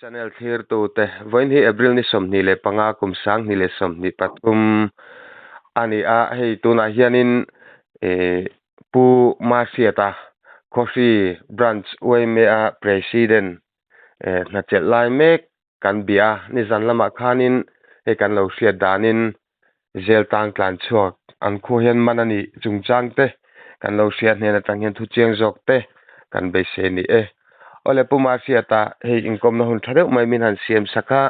Channel thlirtute, vawiin hi April ni 25 kum 2023 a ni a, hei tunah hianin eh Pu Mahriata Khawhri Branch yma President eh hna chelh lai mek kan bia a, nizan lamah khanin hei kan lo hriat danin Zel tang tlan chhuak an khua hian man a nih chungchang te kan lo hria hnen atang hian thu chiang zawk te kan beisei ni e. Awle Pu Mahriata hei inkawmna hun tha deuh mai min han siam sak a,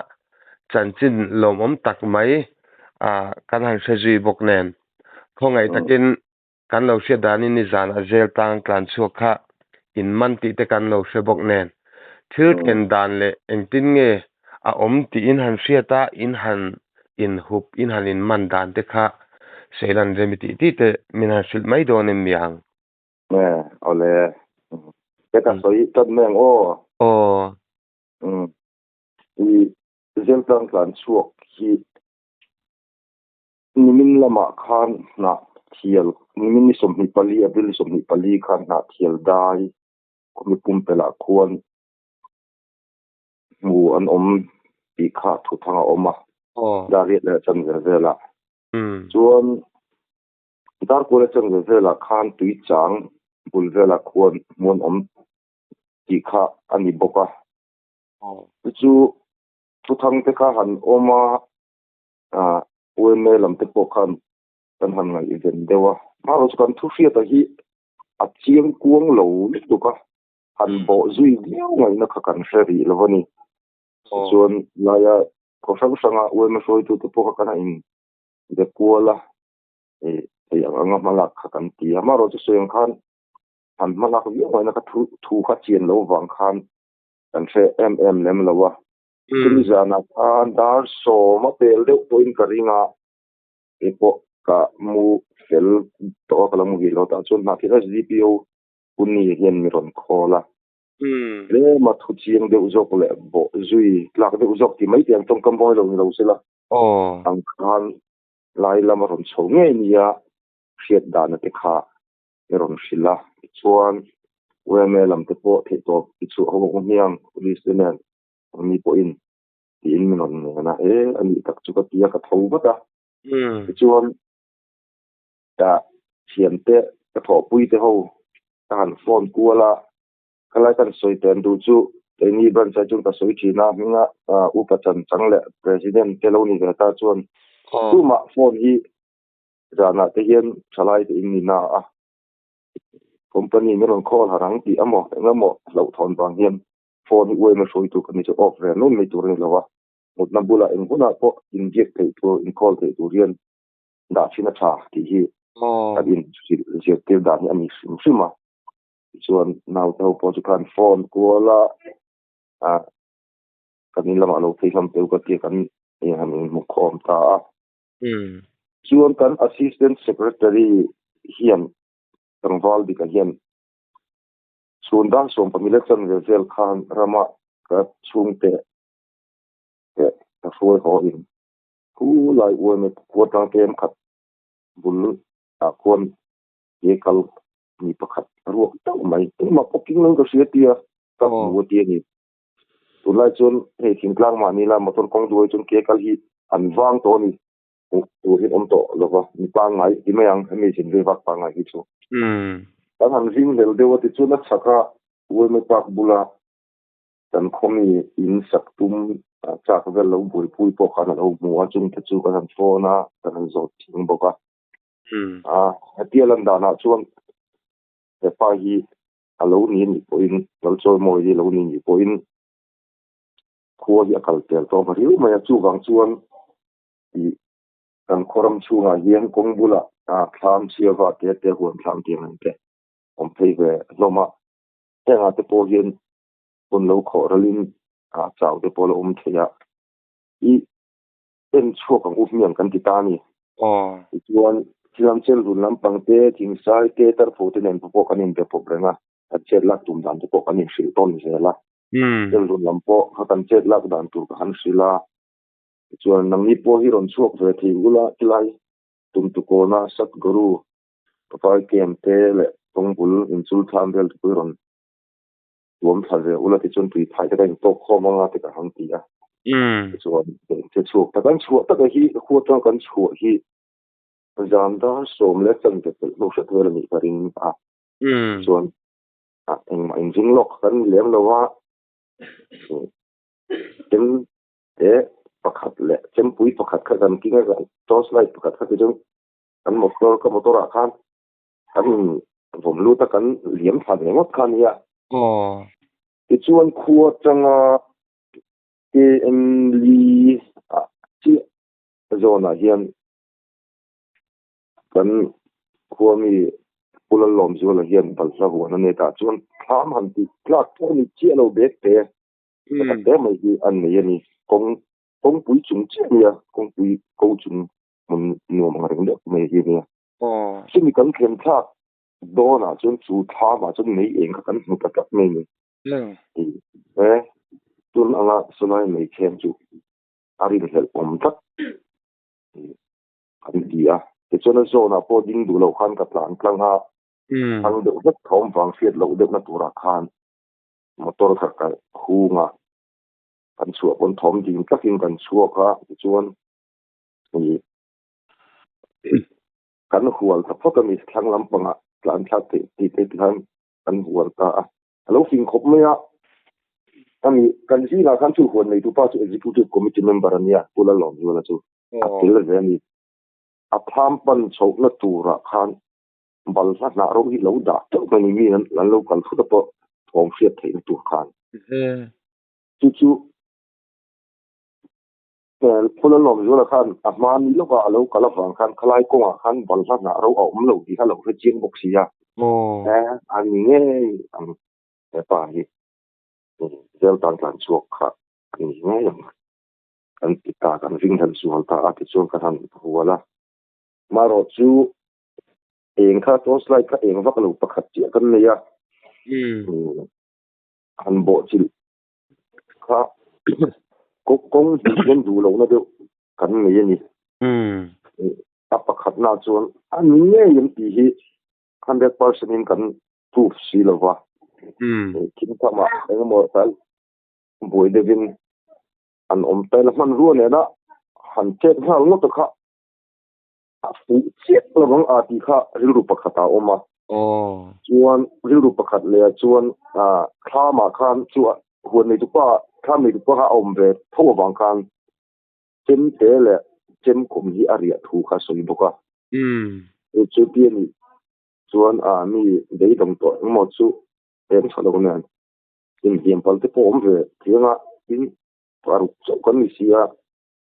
chanchin lawmawm tak mai ah kan han hre zui bawk nen khawngaih takin Kan lo hriat danin nizanah zel tang tlan chhuak kha in man tih te kan lo hre bawk nen. Thil thlen dan leh engtin nge a awm tih in han hriat a, in han in hup, in han in man dan te kha Seilan Remi tih tih te min han hrilh mai dawn em niang? Nge, awle. Te ka sawi tlat mai ang aw. Aw. Umm. I zel tlang tlan chhuak hi Nimin lamah khan hnah thial, nimin ni 24, April ni 24 khan hnah thial dai khawmi pumpelh khuan hmu an awm tih kha thuthang a awm a, dar riat leh chanve velah. Chuan dar kual leh chanve velah khan tui chang bul velah khuan hmu an awm tih kha a ni bawk a. Chu thuthang te kha han awm a. Ah, UMA lam te pawh khan kan han ngaihven deuh a. Amaherawhchu kan thu hriata hi a chiang kuang lo lutuk a, han bawh zui viau ngaihna kha kan hre rih lo a ni. Tichuan laia khaw hrang hranga UMA hruaitute pawh kha kan han inbe kual a, eh thei ang anga hmalak kha kan ti a. Amaherawhchu sawi ang khan han hmalak viau ngaihna kha thu thu kha chian lo vang khan kan hre em em lem lo a. Chumi zanah khan dar sawm a pel deuh pawhin ka ring a, kei pawh ka mu fel tawh a, ka lo mu ve lo tah chuan hnahthil SDPO Puni hian mi rawn call a. Tlema thu chiang deuh zawk leh bawh zui tlak deuh zawk tih mai tiang tawngkam mawi lo ni lo sela ang khan lai lam a rawn chho ngei nia hriat dana te kha i rawn hrilh a. Tichuan UMA lam te pawh theihtawp i chhuah ho ang hmiang police te nen mi pawhin tiin min rawn ngen a, e a nih tak chu ka ti a, ka tho vat a. Tichuan ka thiante ka thawhpui te ho ka han phone kual a, khalai kan sawi tel duh chu keini branch ah chuan ka sawi thin a, hminga upa chan chang leh president te lo ni ve ta chuan tumah phone hi zanah te hian thalai te in ni na a, company min rawn call harh ang tih emaw engemaw hlauhthawn vang hian phone hi uaima hruai tur ka ni chu off ve nuam mai tur a ni lo a, mutna bulah eng hunah pawh inbiak theih tur, in call theih tur hian dah thin a tha tih hi kan in zirtir dan hi a ni hrim hrim a. Tichuan naute ho pawh chu khan phone kual a, ah kan in lamah lo phei hlawm teuh ka tia kan han inhmu khawm ta a. Chuan kan assistant secretary hian tlangval dika hian Chhun dang sawm pahnih leh chanve vel khan rama ka chhungte leh ka hruai haw in thu lai uaime khua tang tlem khat bul ah khuan ke kal mi pakhat a ruak deuh mai. Engmah pawh king lo ka hria tia ka hmu a ti a ni. Tunlai chuan hei thingtlang mahni la motor kawng duai chuan ke kal hi an vang tawh a ni. Hmuh tur hi awm tawh lova mi pangngai ti mai ang hemi zin vei vak pangngai hi chu. Kan han ring hlel deuh a tichuan a chhak a Uaime Park bula kan khawmi in sak tum chak vel lo buaipui pawh khan a lo hmu a chungte chu kan han phone a kan han zawt thing bawk a. A hetia lan danah chuan hepa hi a lo ni anih pawhin Lalchawimawi hi a lo ni anih pawhin khua hi a kal tel tawh va riau mai a chuvang chuan tih kan khaw ram chhungah hian kawng bulah thlam chhia va te te huan thlam tih ang te awm phei ve hlawm a, hengah te pawh hian hun lo khawh ralin chau te pawh a lo awm thei a, i en chhuak ang u hmiang kan ti ta a ni. Tichuan thil am chel run lampang te, thingsai te, tarpho te nen pawh kan inbe pawp reng a, kan chet lak tum dan te pawh kan inhrilh tawn zel a, chel run lam pawh kha kan chet lak dan tur ka han hrilh a. Tichuan nangni pawh hi rawn chhuak ve thei ula tilai Tumtukawna Satguru Papai Camp te leh Kawngbul inchul thlam vel te pawh hi rawn Tuam thla ve ula tichuan tui phai te ka intawk khawm anga te ka han ti a. Tichuan che chhuak ta kan chhuah taka hi khua atanga kan chhuah hi zan dar sawm leh chanve pelh hnu hret vel a nih ka ring a. Chuan engmah inring lawk kan ni lem lo a, chem te pakhat leh chempui pakhat kha kan king a, torch light pakhat kha tichuan kan motor ka motor ah khan kan in vawm lut a kan liam thla ve ngawt kha ania. Tichuan khua atanga KM li ah chiah zawnah hian kan khua mi Pu Lalawmzuala hian balhla huan a nei tah chuan thlam han tih tlak pawh a ni chiah lo bek te tak te mai hi an nei a ni. Kawng kawngpui chung chiah a nia, kawngpui ko chung hmun nuam ang reng deuh mai hi a nia. Chumi kan thlen thlak dawnah chuan chu thlamah chuan mei eng kha kan hmu ta tlat mai a ni. E, tun anga sawlai mei khem chu a rinhlelh awm tlat an ti a. Tichuan a zawnah pawh ding duh loh khan ka tlan tlang a, thang deuh hlek thawm vang hriat loh deuhna turah khan motor kha ka hung a, kan chhuah pawn thawm ding tlakin kan chhuak a, tichuan kan hual ta phawt a ni, thlang lampangah tlan thlak theih tih te khan kan hual ta a. A lo fing khawp mai a, ani kan zingah khan chu huan neitu pa chu Executive Committee member a nia, Pu Lalawmzuala chu a tel ve a ni. A thlam pan chhohna turah khan balhla hnah ro hi lo dah teuh mai ni, mi an lo kal thut a pawh thawm hriat theihna tur khan. Chu chu Pu Lalawmzuala khan a hma ni lawkah a lo kal avang khan khalai kawngah khan balhla hnah ro a awm lo tih kha a lo hre chiang bawk si a. A ni ngei ang he pa hi zel tan tlan chhuak kha a ni ngei ang kan ti ta, kan ringhlelh sual ta a tichuan ka han hual a. Marawh chu eng kha torch light kha eng vak lo pakhat chiah kan nei a, han bawhchilh kha kawng hnih hian duh lohna deuh kan nei a ni. A pakhatna chuan a ni ngei em tih hi 100% in kan proof si lo va. Thil thamah eng emaw tal buai deuhin an awm ta ila hmanrua nena han chet nghal ngawt kha a fuh chiah lovang a tih kha rilru pakhat a awm a. Chuan rilru pakhat leh ah chuan thlamah khan chu huan nei tupa thlam nei tupa kha a awm ve tho avang khan chemte leh chemkawm hi a riah thu kha a sawi bawk a. Chu ti a nih chuan mi beidawng tawh engmaw chu eng tha lo nen inhliam pal te pawh awm ve thei anga tin paruk chauh kan ni si a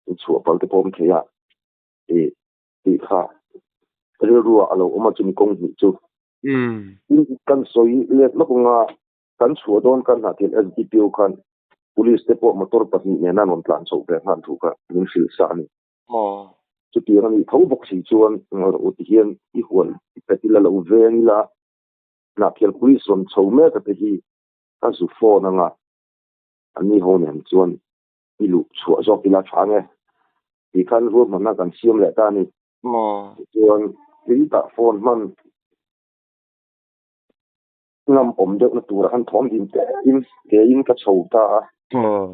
inchhuah pal te pawh awm thei a. Tih tih kha rilru ah a lo awm a chumi kawng hnih chu. Tin kan sawi let lawk anga kan chhuah dawn khan Hnahthial SDPO khan Police te pawh motor pahnih nena an rawn tlan chhoh ve nghal thu kha min hrilh sa a ni. Chutiang a nih tho bawk si chuan rawh u ti hian i huan i pet ila lo veng ila Hnahthial Police rawn chho mek a te hi ka zu phone anga an ni ho nen chuan i luh chhuah zawk ila tha nge tih khan ruahmanna kan siam leh ta a ni. Tichuan tui tah phone hman ngam awm deuhna turah khan thawm dim te in ke in ka chho ta a.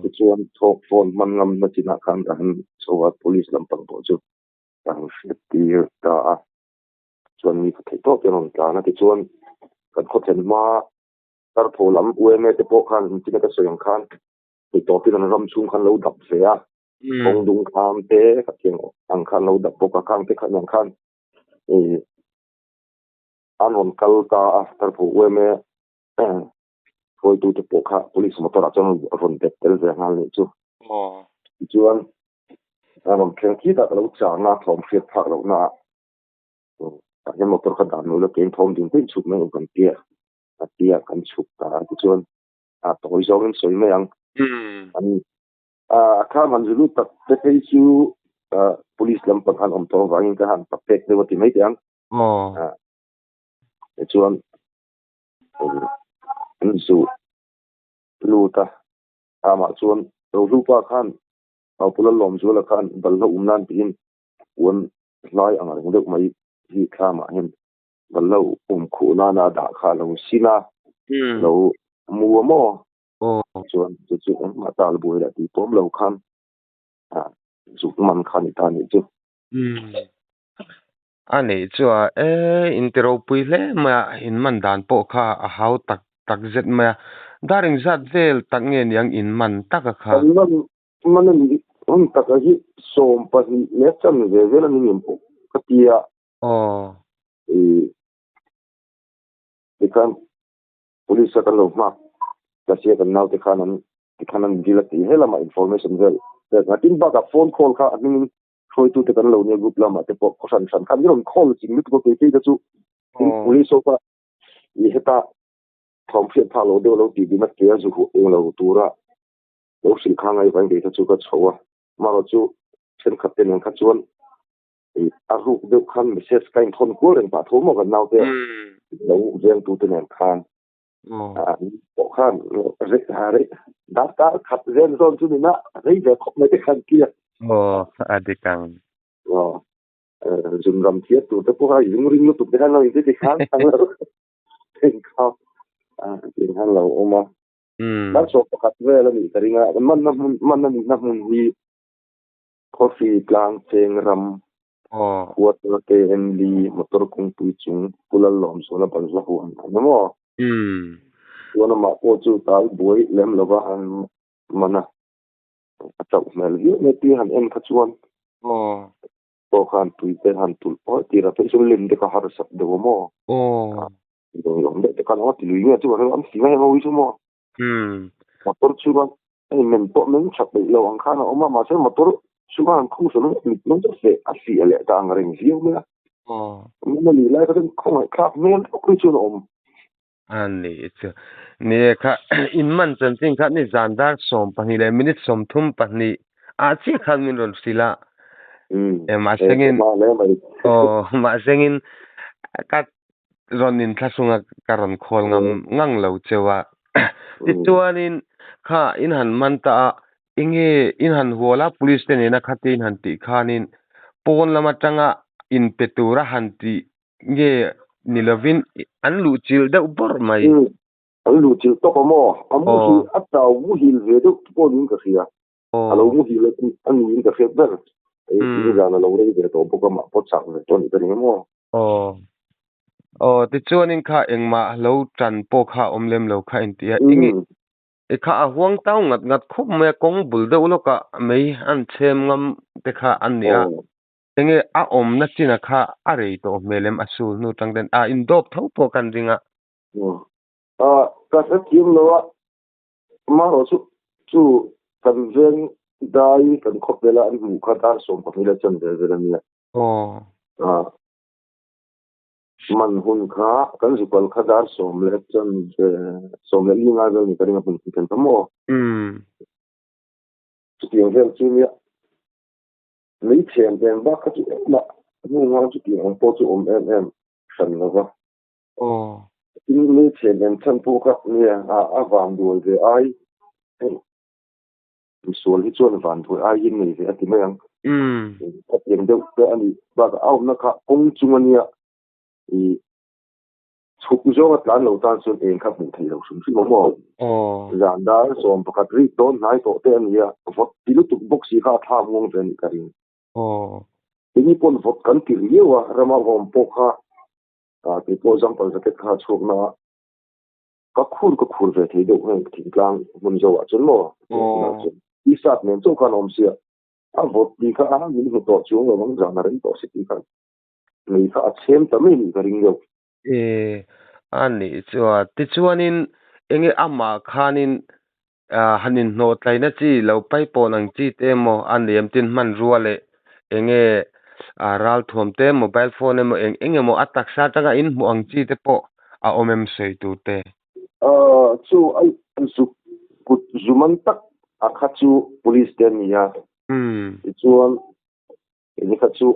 Tichuan thawk phone hman ngamna chinah khan ka han chho a, police lampang pawh chu ka han hriat tir ta a. Chuan mi ka theih tawp in a rawn tlan a, tichuan kan khawthlen hma Tartho lam UMA te pawh khan engtin ka sawi ang khan Hei tawpin an ram chhung khan lo dap ve a, kawng dung kham te ka thiang ang khan lo dap bawk a, khang te khan ang khan an rawn kal ta a, Tarphu UMA hruaitu te pawh kha police motor ah chuan rawn bet tel ve nghal nih chu. Tichuan an rawn thleng khi tak a lo chang a, thawm hriat phak lohna ah tah hian motor kha dan lo la keng thawm ding daih chhuk mai ang kan tia a tia kan chhuk ta a, tichuan a tawi zawngin sawi mai ang. An a thlam han zulu tak te phei chu police lampang khan awm tawh avangin ka han papek deuh a ti mai teh ang. Tichuan an zu lut a, amah chuan Rohlupa khan Paupula Lawmzuala khan balhla um nan tiin puan hlai ang reng deuh mai hi thlamah hian balhla um khuh nana a dah kha a lo sin a, lo. Mu a maw? Chuan chu chu engmah tal buai lah tih pawm lo khan zuk man kha ni ta nih chu. A neih chu a e in ti ropui hle mai a, in man dan pawh kha a hau tak tak zet mai a. Dar engzat vel tak nge niang in man tak a kha? Kan man man a nih hun taka hi 12 leh chanve vel a ni ngem pawh ka ti a. Tikhan police a kan lo nghak ta sia kan naute khan an tikhan an dil a ti he lamah information vel pek a tin bakah phone call kha a hmingin hruaitute kan lo nia group lamah te pawh khaw hran hran khan min rawn call ching lutuk a keipui te chu tin police ho kha i heta thawm hriat phak lo deuh lo tih dina ke a zu huh eng lo tura lo hrilh kha ngai vain kei kha chu ka chho a marawh chu thenkhat te nen kha chuan a ruk deuh khan message ka inthawn kual reng pah tho maw kan naute lo vengtu te nen khan pawh khan darkar khat vel zawn chu nina rei ve khawp mai te khan kia. Aw a dik ang. Aw zun ram thiat tur te pawh kha zung ring lutuk te khan lo inti ti khan ang lo kha tiang khan lo awm a. Dar 11 vel a nih ka ring a manna hmun manna nihna hmun hi Coffee tlang cheng ram khuata KND motor kawngpui chung Pu Lallawmzuala balhla huan a ni maw? Chuan amah pawh chu tal buai lem lova an man a, a chauh hmel viau mai tia han en kha chuan pawh khan tui te han tulh pawh tir a, phei chuan lem te kha harsat deuh a maw? Lawm deuh te khan a ti lui nge chu an fing a heng ho hi chu maw? Motor chhunga hei men pawh meng tha peih lo ang khan a awm a, mahse motor chhunga han khung sawn a mit meng chu feh a fiah leh ta ang reng viau mai a. Min a nih lai kha chuan khawngaih thlak hmel deuh hi chuan a awm. A ni chu. Ni e kha in man chanchin kha ni zan dar 12 leh minute 32 ah chiah khan min rawn hrilh a. E mahsengin aw mahsengin ka rawn inthlahrunga ka rawn khawl ngam ngang lo cheu a. Tichuanin kha in han man ta a, enge in han hual a police te nena khate in han tih khanin pawn lam atanga inpe tura han tih nge ni lovin an luhchilh deuh bawrh mai. An luhchilh tawp a maw? A muhil a chau muhil ve deuh te pawh niin ka hria. A lo muhil a niin ka hriat ber. Hei nizan a lo rei ve tawh bawk a mah pawh chak ve tawh a nih ka ring a maw? Aw. Aw, tichuanin kha engmah lo tan pawh kha awm lem lo kha inti a. Enge i kha a huang tau ngat ngat khawp mai a, kawng bul deuh lawkah mei an chhem ngam te kha an ni a. Enge a awmna chin a kha a rei tawh hmel em a sul hnu tang ten a indawp tho pawh kan ring a. Aw, ka hrethiam lo a, amaherawh chu chu kan veng dai kan khawpel a an hmuh kha dar 12 leh chanve vel a nia. Aw. A man hun kha kan zukal kha dar sawm leh chanve sawm leh li ngai vel ni ka ring a hmun thlen ta maw. Chutiang vel chu nia mei chhen eng bak kha chu engmah hnu nghal chutiang ang pawh chu awm em em hran lo va. Tin mei chhen eng chhan pawh kha nia a van duai ve ai hei Misual hi chuan vanduai aiin nei ve a ti mai ang. Khatiang deuh te a nih bakah a awmna kha kawng chung a nia i chhuk zawng a tlan lo tan chuan eng kha hmuh theih loh hrim hrim awm aw. Zan dar 11 rik dawn hnai tawh te a nia, vawt ti lutuk bawk si kha a thlak muang ve a nih ka ring. Keini pawn vawt kan ti riau a, rama awm pawh kha keipawh jumper jacket kha a chhuak na a. Ka khur ka khur ve thei deuh heng thingtlang hmun zo ah chuan maw chuan t-shirt nen chauh khan a awm sia a vawt tih kha a min hmu tawh chuang lo ang zan a reng tawh si tih khan mei kha a chhem ta mai nih ka ring deuh. E a nih chuan tichuanin enge amah khanin han inhnawh tlaina chi lo paipawn ang chi te emaw a ni em tin hmanrua leh enge ralthuam te mobile phone emaw eng eng emaw a taksa atanga inhmuh ang chi te pawh a awm em sawi tur te. Chu a zuk kut zuman tak a kha chu police te an ni a, tichuan enge kha chu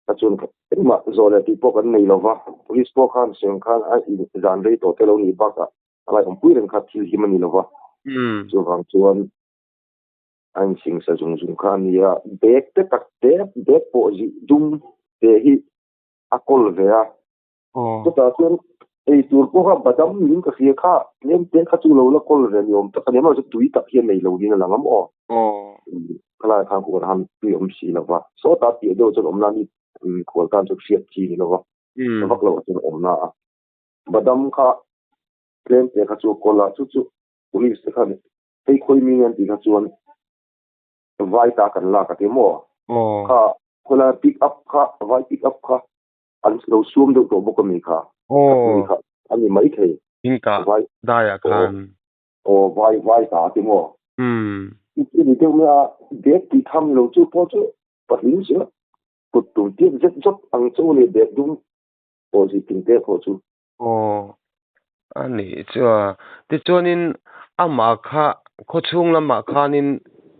kha chuan engmah zawh leh tih pawh kan nei lo va, police pawh khan sawi ang khan a zan rei tawh te lo nih bakah a ngaihawmpui reng kha thil him a ni lo va, chuvang chuan a insingsa zung zung kha a ni a, bag te tak te bag pawh zih dum te hi a kawl ve a, chutah chuan. Ei tur pawh kha badam niin ka hria kha, tlem te kha chu lo la kawl ve ni awm tak a ni a, mahse tui tak hi a nei lo niin a lang a maw? Khalai khan khuan han tui awm si lo va, sawtah piah deuh chuan awmna ni khual tan chu hriat chi ni lo va, vak loh chuan awmna a. Badam kha tlem te kha chu a kawl a, chu chu police te khan hei khawi mi nge an tih kha chuan vai ta kan lak a ti maw? Kha khawlai pick up kha vai pick up kha an lo suam deuh tawh bawk a mi kha. Aw. Mi kha a ni mai thei. Hingkah Vai. Daiah khan. Aw vai vai ta ti maw? Umm. I ni deuh mai a, bag tih tham lo chu pawh chu patling chu kut tum tiat zet zawt ang chu ni bag dum pawh zi ting te pawh chu. Aw. A nih chu a. Tichuanin amah kha khawchhung lamah khanin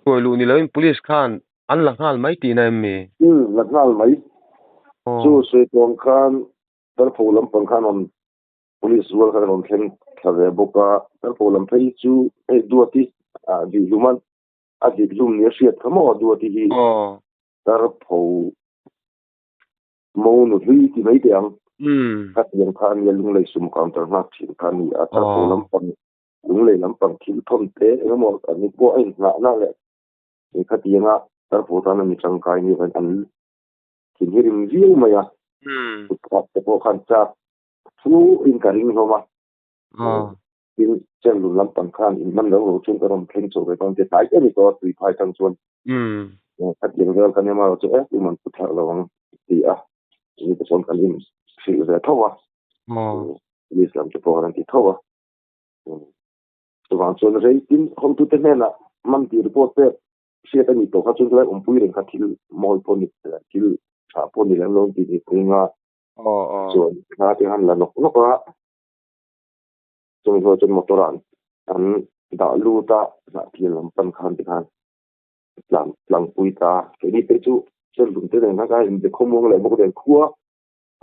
hruai luh ni loin police khan an la nghal mai tihna em mi? Umm, la nghal mai. Chu sawi tawng khan Darpho lampang khan rawn police rual khan rawn thleng thla ve bawk a. Darpho lam phei chu hei Duati ah vihhlum a, a vihhlum ni a hriat kha maw Duati hi Darpho Mo nu hlui ti mai teh ang. Ka tiang kha a nia Lunglei sum counter nghak thin kha a ni a, Tarpho lampang Lunglei lampang thil thawn te eng emaw an ni pawh a inhnahna leh kha tianga Tarpho tan a mi tangkai ni avangin an thin hi rim viau mai a. Kutphah te pawh khan chak fu in ka ring hlawm a. Tin, Chenglun lampang khan in man lo lo chuan ka rawn thleng chho ve dawn che hnai em i tawh a tui phai tang chuan kha tiang vel kan ema lo chu e tu man pu thlak lo ang ti a ni te chuan kan in hrilh ve tho a police lam te pawh kan ti tho a chuvang chuan rei tin hotu te hnenah man tih report pek hriat a ni tawh kha chuan helai awmpui reng kha thil mawi pawh ni thil tha pawh ni lem lo tih ni pui nga chuan thla te han la nawk nawk a. Chumi hnuah chuan motor ah an dah lut a, hnahthil lam pan khan tikhan tlang tlang pui ta a. Keini te chu Chelhlum te nen khan kan inbe khawmuang leh bawk nen khua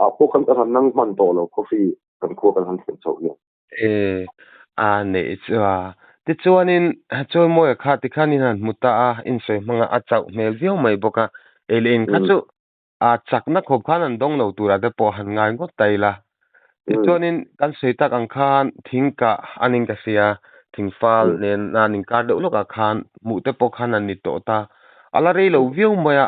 ah pawh khan kan han nang hman tawh lo coffee kan khua kan han thlen chhoh hian. E a neih chu a. Tichuanin Chawimawia kha tikhan in han hmu ta a, insawi hmanga a chauh hmel viau mai bawk a. Ei leh in kha chu A chakna khawp khan an dawng lo turah te pawh han ngai ngawt ta ila. Tichuanin kan sawi tak ang khan thing kah an in ka hria, thingfal nen an inkar deuh lawkah khan hmuh te pawh khan an ni tawh ta. A la rei lo viau mai a,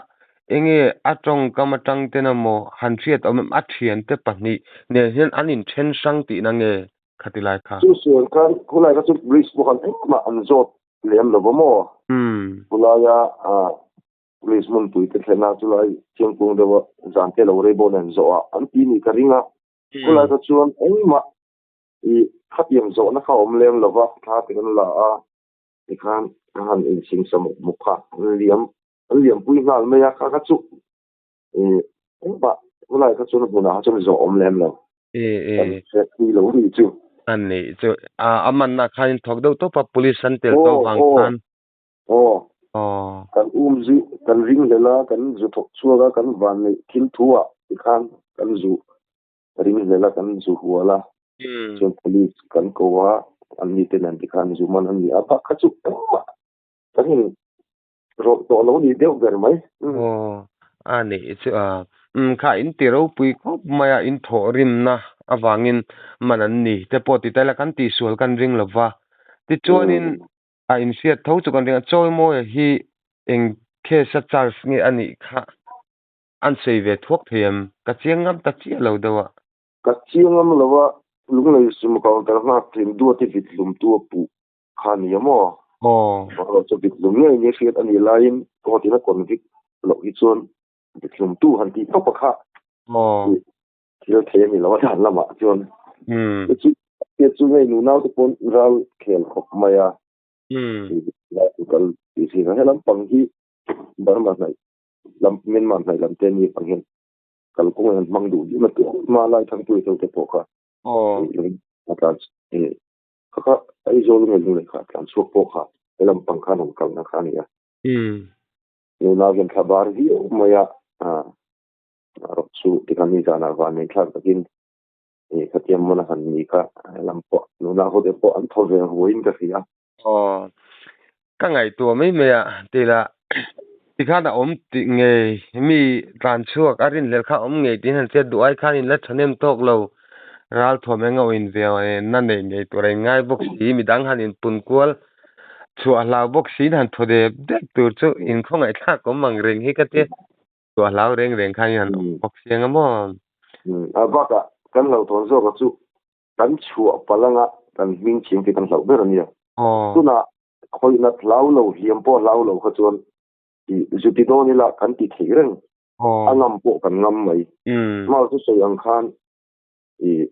enge a tawngkam atang ten emaw han hriat awm em a thiante pahnih nen hian an inthen hrang tihna nge khati lai kha? Chu sual khan khulai kha chu police pawh khan engmah an zawt lem lo va maw? Khulaia Police hmunpui te thlen a chulai Chiangkung deuha zan te lo rei bawk nen zawh ah an ti nih ka ring a, khulai kha chuan engmah i khatiang zawhna kha a awm lem lo va, thla te kan la a, tikhan a han insingsa mawk mawk kha an liam an liampui nghal mai a, kha kha chu i engmah khulai kha chuan hmunah kha chuan zawh a awm lem lo, kan hriatpui lo nih chu. A nih chu a manna khan in thawk deuh tawp a, police an tel tawh vang khan. Aw. Kan um zu, kan ring hlel a, kan zu thawk chhuak a, kan van neih thil thu ah tikhan kan zu ring hlel a, kan zu hual a, chuan police kan ko a, an ni te nen tikhan zu man a ni a, bak kha chu engmah kan in rawlh tawh lo ni deuh ber mai. Aw, a nih chu a, umm kha in ti ropui khawp mai a, in thawh rimna avangin man an ni te pawh ti ta ila kan tihsual kan ring lova, tichuanin A inhriat tho chu kan ring a, Chawimawia hi eng case a charge nge a nih kha an sawi ve thuak thei em? Ka chiang ngam ta chiah lo deuh a. Ka chiang ngam lo a, Lunglei sum counter nghak thin Duati vit hlum tu a puh kha a ni a maw? Aw. Aw, chu vit hlum ngei nia hriat a nih laiin court in a convict loh hi chuan vit hlum tu han tih tawp a kha. Aw. Thil thei a ni lo a dan lamah chuan. Chu chu ngei nunau te pawn ral khel khawp mai a. Kal tih si he lampang hi Burma hnaih lam Myanmar hnaih lam te ni pang hian kalkawng an hmang duh viau a tih hma lai Thangpuia te te pawh kha. A tlan kha kha Aizawl nge Lunglei kha tlan chhuak pawh kha he lampang khan an kalna kha a ni a. Nunau hian thla bar viau mai a. Rawh chu tikhan ni zanah van nei thlak takin ih khatiang mawn a han ni kha lam pawh nunah ho te pawh an thaw ve huaiin ka hria. Aw, ka ngaihtuah mai mai a tila tikhan a awm tih ngei mi tlan chhuak a rinhlelh kha a awm ngei tiin han chet duh ai khan in la thahnem tawk lo. Ral thuam eng a in ve na nei ngei tur a in ngai bawk si, midang han in pun kual chhuah hlau bawk si in han thaw dep dep tur chu in khawngaih thlak awm ang reng hi ka tia. Chhuah hlau reng reng khan in han awm bawk si ang a maw? A bakah kan hlauhthawn zawk a chu kan chhuah palh anga kan hming chhing tih kan hlauh ber a nia. Tunah khawihna hlau lo, hliam pawh hlau lo kha chuan ti zu ti dawn ila kan ti thei reng. A ngam pawh kan ngam mai. Hmar chu sawi ang khan i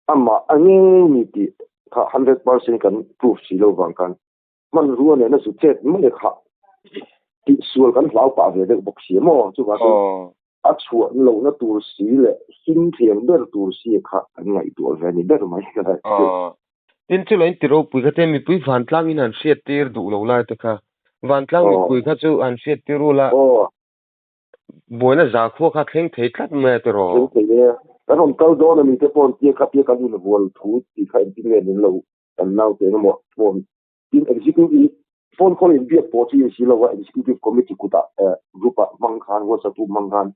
amah a ngei ni tih kha 100% kan proof si lo vang khan hmanrua nena zu chet mai kha tihsual kan hlau pah ve deuh bawk si a maw? Chuvang chuan a chhuah lohna tur si leh him thiam ber tur si kha kan ngaihtuah ve a ni ber mai ka la ti. Tin, chu lo in ti ropui kha te mipui vantlang in han hriat tir duh lo lai te kha vantlang mipui kha chu han hriat tir ula buaina zakhua kha thleng thei tlat mai a tiraw? Thleng thei e. Kan rawn kal dawn a ni te pawh tia kha tia kan inhual thu tih kha engtin nge min lo kan naute engemaw phone tin executive phone call in biak pawh chu in si lo a executive committee kutah group ah hmang khan whatsapp group hmang khan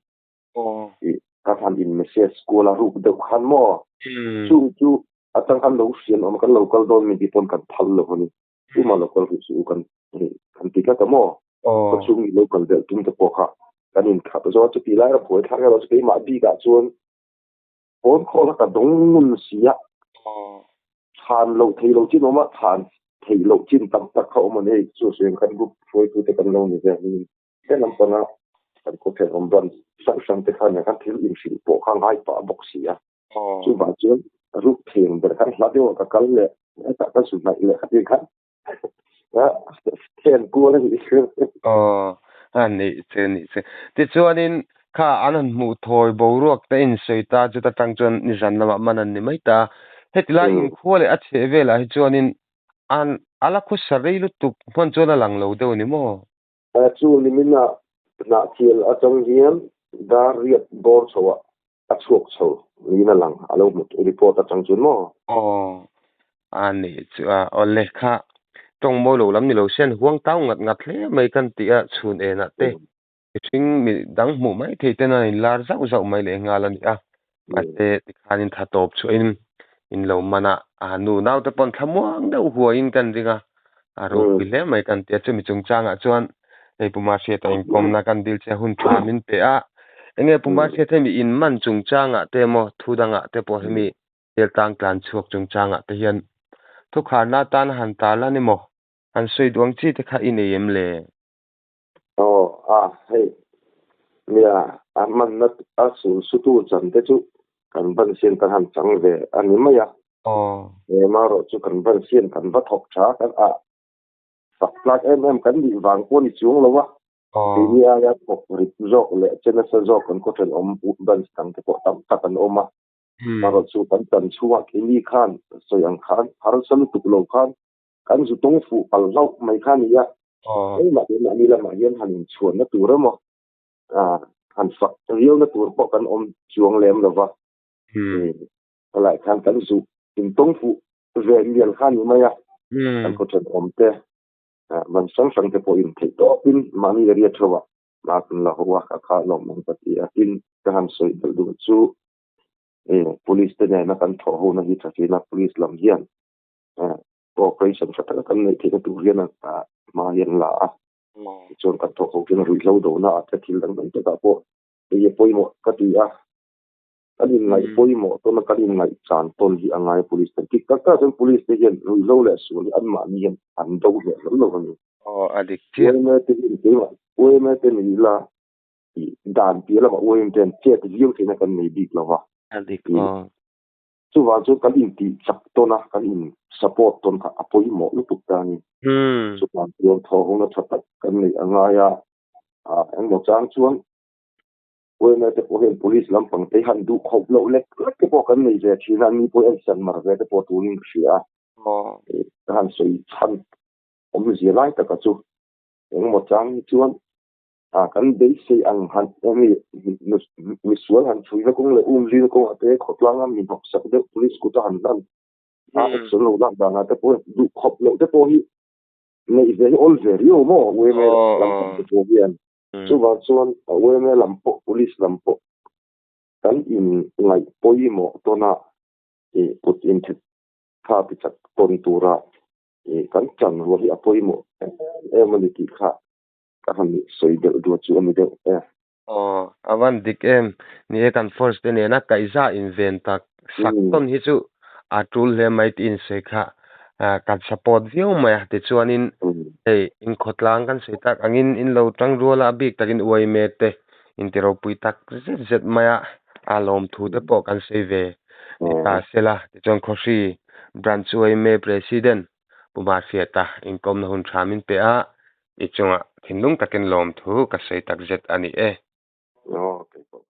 ka han in message kual a ruk deuh khan maw chung chu atang khan lo hrian awm kan lo kal dawn min ti pawn kan phal lo a ni tumah lo kal rih suh u kan kan ti tlat a maw khaw chhung mi lo kal belh tum te pawh kha kan in khat zawt chuti lai a buai thlak erawh chu keimah bik ah chuan Phone call kha ka dawng ngun si a, chhan loh theih loh chin awm a, chhan theih loh chin tam tak kha awm a ni. Hei chu sawi khan group hruaitute kan lo ni ve a ni. He lam panga kan khawphen awm branch hrang hrang te khan khan thil inhrilh pawh kha ngai pah bawk si a. Chuvang chuan ruk theng ber khan hla deuh ah ka kal leh hetah ka zu hnaih leh khatin khan then kual a nih chu. Aw, a nih chu nih chu. Tichuanin kha an han hmuh thawi boruak te in sawi ta chuta tang chuan nizan lamah man an ni mai ta. Heti lai inkhua leh a chheh velah hi chuanin an a la khawsa rei lutuk hman chuan a lang lo deuh a ni maw? Chu nimina hnahthil atang hian dar riat bawr chhoah a chhuak chho niin a lang, a lo hmu report atang chuan maw? Aw, a nih chu a, aw lehkha tawng mawi lo lam ni lo sen huang tau ngat ngat hle mai kan tih a chhun enah te mihring mi dang hmuh mai thei ten a inlar zauh zauh mai leh nghal a ni a, mahse tikhanin tha tawp chhuahin in lo man a, a nu naute pawn thlamuang deuh huaiin kan ring a, a ropui hle mai kan ti a, chumi chungchangah chuan hei Pu Mahriata inkawmna kan dil che hun tha min pe a, enge Pu Mahriata hemi in man chungchangah te emaw thu dangah te pawh hemi Deltlang tlan chhuak chungchangah te hian thukharna atana han tar la ni maw? Han sawi duh ang chi te kha i nei em le? Aw a hei nia a hmanna a sul sutu chan te chu kan ban sian kan han chang ve a ni mai a. Aw. Emarawh chu kan ban sian kan va thawk tha kan a fak tlak em em kan nih vang pawh a ni chuang lo a. Keini aia thawk rit zawk leh che nasa zawk kan khaw thenawm branch dang te pawh tam tak an awm a. Marawh chu kan tan chhungah keini khan sawi ang khan harsa lutuk lo khan kan zu tawng fuh pal hlauh mai kha a ni a. Engmah keimahni lamah hian han inchhuanna tur emaw han fak riauna tur pawh kan awm chuang lem lo va. Helai khan kan zu intawng fuh ve mial kha a ni mai a. Kan khaw thenawm te man hrang hrang te pawh intheih tawpin mahni area theuhah hma kan la ho a, ka kha lawm ang ka ti a. Tin, ka han sawi belh duh chu police te nena kan thawh hona hi tha thin a, police lam hian cooperation tha taka kan neih theihna tur hian hma hi an la a. Tichuan kan thawk ho hian ruihhlo dohna ah te thil dang dang takah pawh hei hi a pawimawh ka ti a. Kan inngaih pawimawh tawn a, kan inngaih chan tawn hi a ngai a police ten. Tik tak tak chuan police te hian ruihhlo leh sual hi anmahni hian an do hleh hlawm lo a ni. Aw a dik chiah. Uaime te hian keimah uaime te ni ila dan piah lamah uaime te hian chet viau theihna kan nei bik lo va. A dik aw. Chuvang chuan kan intih chak tawn a, kan in support tawn kha a pawimawh lutuk ta a ni. Chuvang chuan thawhhawngna tha tak kan neih a ngai a, engmaw chang chuan UMA te pawh hian police lampang te han duh khawp loh lek lek te pawh kan nei ve thin a, ni pawh en san mar ve te pawh turin ka hria a. Ka han sawi chhan awmzia lai taka chu engmaw chang hi chuan kan beisei ang han hemi misual han chhuina kawng leh umzina kawngah te khawtlanga mi hnawksak deuh police kuta han hlan a action lo lak danah te pawh duh khawp loh te pawh hi neih ve hi awl ve riau maw UMA lampang te pawh hian chuvang chuan UMA lam pawh police lam pawh kan in ngaih pawimawh tawn a. Kut in tha ti chak tawn tura kan chan rual hi a pawimawh em em a ni tih kha ka han sawi deuh duah chu a ni deuh e. Aw, a van dik em. Ni e, kan force te nena kaihza inven tak sak tawn hi chu a tul hle mai tih insawi kha kan support viau mai a. Tichuanin hei inkhawtlang kan sawi tak angin in lo tang rual a, a bik takin uaime te inti ropui tak zet zet mai a, a lawmthu te pawh kan sawi ve ta sela. Tichuan Khawhri Branch uaime President Pu Mahriata inkawmna hun tha min pe a, i chungah thinlung takin lawmthu ka sawi tak zet a ni e. Aw, kei pawh.